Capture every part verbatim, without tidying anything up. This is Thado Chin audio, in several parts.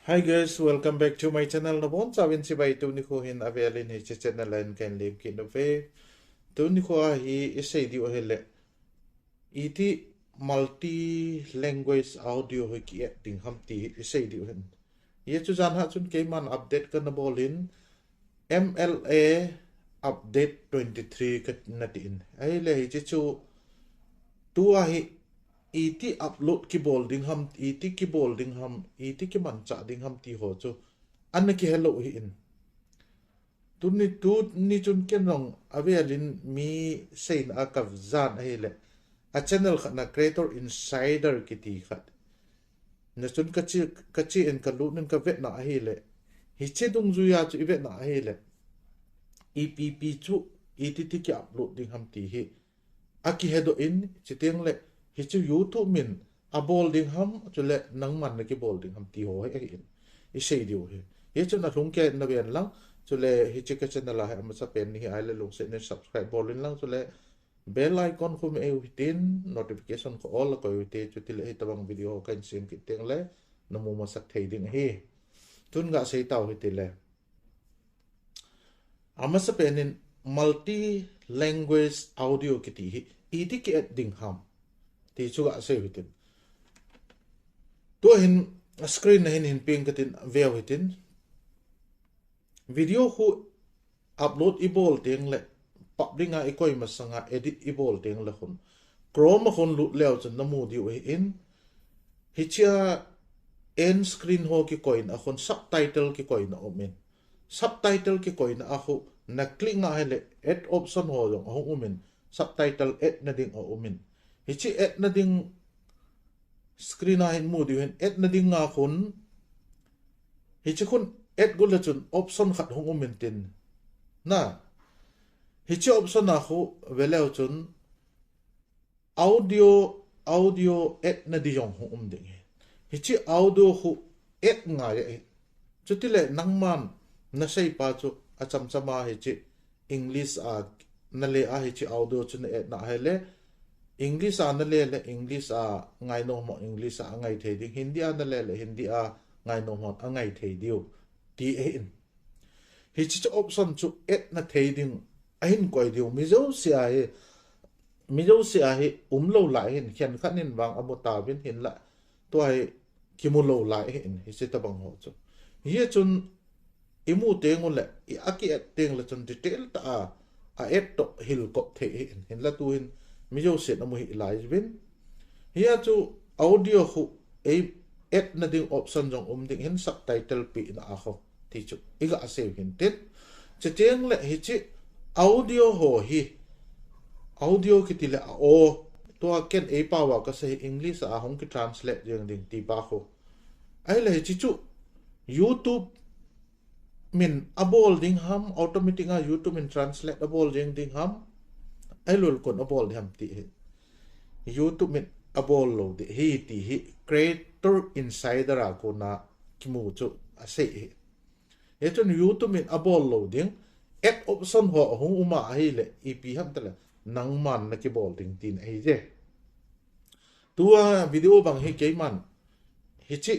Hi guys, welcome back to my channel. Nabonchauvin chibai. Tuni kho hin avelin hiche channel a hin kahin lemkit nauve. Tuni kho a hi isei diu ahile, iti multi language audio hi ki-add ding ham ti hi isei diu ahin. Hichu jan hah chun keiman update kana bol in, M L A update twenty-three kana tin. Ahile hiche chu tua hi iti upload kibol ding ham, iti kibol ding ham, iti kimanchah ding ham ti ho chu ana kihelou ahin. Tuni, tuni chun ken jong avelin mi seina a kajan ahile, a channel khat na Creator Insider kiti khat na chun kache, kache in kalut in kavetna ahile, hiche dungjuia chu ivetna ahile, ipi ipi chu iti ti ki-upload ding ham ti hi akihedoh in, chuteng le hichu YouTube min abol ding ham, chule nangman nakibol ding ham ti ho hi ahin, isei diu ahi. Hichun alhung keiya naven lang, chule hiche ka channel a hi amasapen nahi ahile lungset in subscribe bol in lang, chule bell icon khu meiyu hitin, notification khu all a koiyu hite, chutile hitobang video ho kahin sem kit teng le namu masak thei ding ahi. Tun gasei tau hitile, amasapen in multi language audio kiti hi iti ki-add ding ham ti chu gaseiyu hitin. Tua hin screen a hin hin peng katin, veu hitin. Video khu upload ibol teng le, public a ikoi masanga edit ibol teng le khun, Chrome a khun lut leu chun namu diu ahin, hichea end screen ho kikoina a khun subtitle kikoina aumin. Subtitle kikoina a khu na click nga ahile add option ho jong ahung umin, subtitle add nading aumin. Hiche add nading screen a hin mu diu ahin, add nading a khun, hiche khun add got le chun option khat hung umin tin. Na, hiche option a khu veleu chun audio, audio add nadi jong hung um ding ahi. Hiche audio khu add ngai ahi. Chutile nangman naseipa chu achamchama hiche English a nale a hiche audio chu na-add na ahile, English a nale le English a ngainom ho English a angai thei ding, Hindi a nale le Hindi a ngainom ho angai thei diu ti ahin. Hiche chu option chu add na thei ding ahin koi diu. Mi jouse a hi, mi jouse a hi umlou lai ahin, khenkhat in vang amu tauvin, hinla tua hi kimu lou lai ahin, hiche tobang ho chu. Hichun imu teng ule, i aki-add teng le chun detail tah a a-add toh hilkop thei ahin, hinla tuhin mi jousen amu hih laiyuvin. Hia chu audio khu ei-add nading option jong um ding ahin, subtitle pehna a khu ti chu igaseiyu hintin. Chuteng le hiche audio ho hi, audio kiti le a-o, tua ken eipao a kasei hi English a hung kitranslate jeng ding ti pa khu. Ahile hiche chu YouTube min abol ding ham, automatic a YouTube min translate abol jeng ding ham, ahiloule koin abol ding ham ti hi YouTube min abol lou ding ahi ti hi Creator Insider a kona kimu chu asei ahi. Hichun YouTube min abol lou ding, add option ho ahung um a ahile, ipi ham tile nangman nakibol ding tina ahije. Tua video bang hi keiman hiche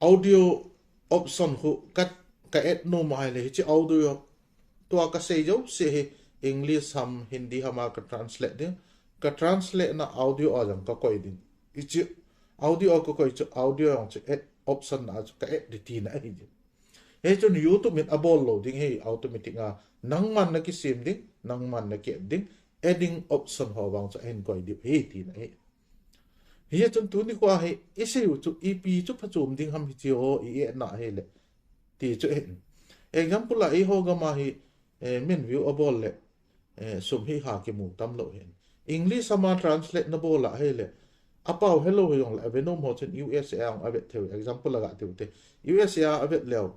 audio option khu ka, ka-add nom ahile, hiche audio tua kasei jouse hi English ham, Hindi ham a ka-translate ding. Ka-translate na audio a jong kakoi ding. Hiche audio a kakoi chu audio jong chu add option na chu ka-add ding tina ahi. Hichun YouTube min abol lou ding ahi, automatic a nangman nakisem ding, nangman naki-add ding, adding option ho vang chu ahin koi diu ahi tina ahi. Hichun tuni khoa hi iseiyu chu ipi chu phachom ding ham hiche ho i-add na ahile ti chu ahin. Example a eiho gam a hi, eh, min view abol le, eh, sum hiha kimu tamlou ahin. English a ma translate nabol a ahile, apao helou hijongle avenom ho chun U S A a jong avet theiyu, example a gah tiute. U S A a avet leu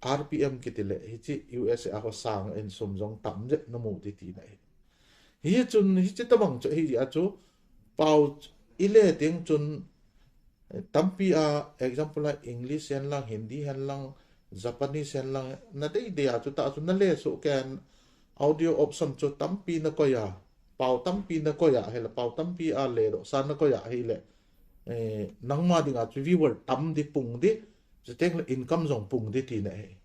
R P M kiti le, hiche U S A a ho sang in sum jong tam jep namu ding tina ahi. Hichun hiche tobang chu ahijeh a chu pao ile teng chun, eh, tampi a, example a English hen lang, Hindi hen lang, Japanese hen lang, nadeidei a chutah chu nale soh keiya audio option chu tampi nakoi a, pao tampi nakoi a ahile, pao tampi a ledoh sa nakoi a ahile, eh, nangma dinga chu viewer tam ding, pung ding, Chuteng le income jong pung di tina ahi.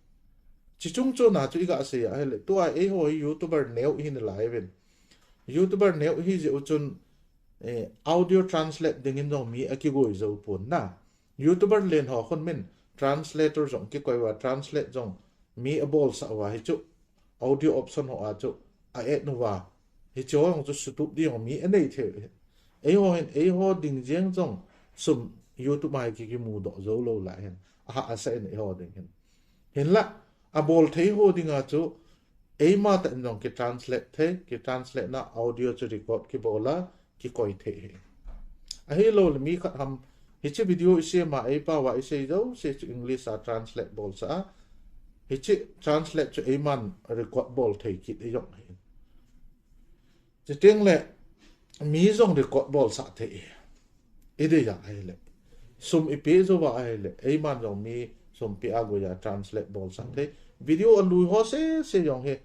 Chi chung chon a chu iga sei a ahile, tua eiho hi YouTuber neo ihi nalai uvin. YouTuber neo ihi jeh u chun, eh, audio translate dingin jong mi akigoi jou pon na. YouTuber len ho khun min translator jong kikoi uva, translate jong mi abolsah uva, hichu audio option ho a chu a add uva, hichu jong chu sutup ding jong mi anei thei u ahi. Eiho hin, eiho ding jeng jong sum YouTube a hi ki, kimudoh jou lou lai hin. Ahahsa in eiho ding hin. Hinla, abol thei ho dinga chu, eima tah in jong kitranslate thei, kitranslate na audio chu record kibol a, kikoi thei ahi. Ahilou le mi khat ham, hiche video isem a, eipao a isei jouse chu English a translate bolsah a, hiche translate chu eiman record bol thei kit ei jong ahi. Chuteng le, mi jong record bolsah thei ahi. Idei a ahile, sum ipe jouva ahile, eiman jong mi sum pe a goi a translate bolsah thei. Video alui ho sese jong hi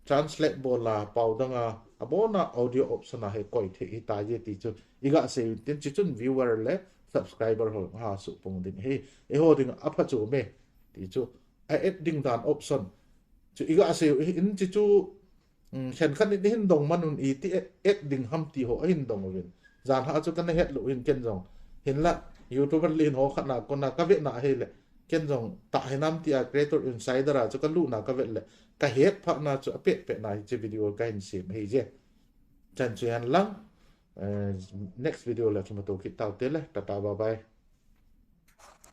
translate bol a, pao dang a, abon a audio option a hi koi thei hita je ti chu iga sei u tin, chi chun viewer le subscriber ho ha suhpung ding ahi. Eiho ding a phachom e ti chu, a add ding dan option chu iga sei u hin, chi chu, um, khenkhat in ihin dong man un, iti add ding ham ti ho ahin dong uvin. Jan ha chu kana het lou hin ken jong. Hinla, YouTuber len ho khat na kona kavet na ahile, ken jong tah hinam tia Creator Insider a chu kalut na kavet le, kahet phat na chu apet pet na hiche video kahin sem ahi je. Chan chu hen lang, eh, next video le kimuto kit taute le, tata bye bye.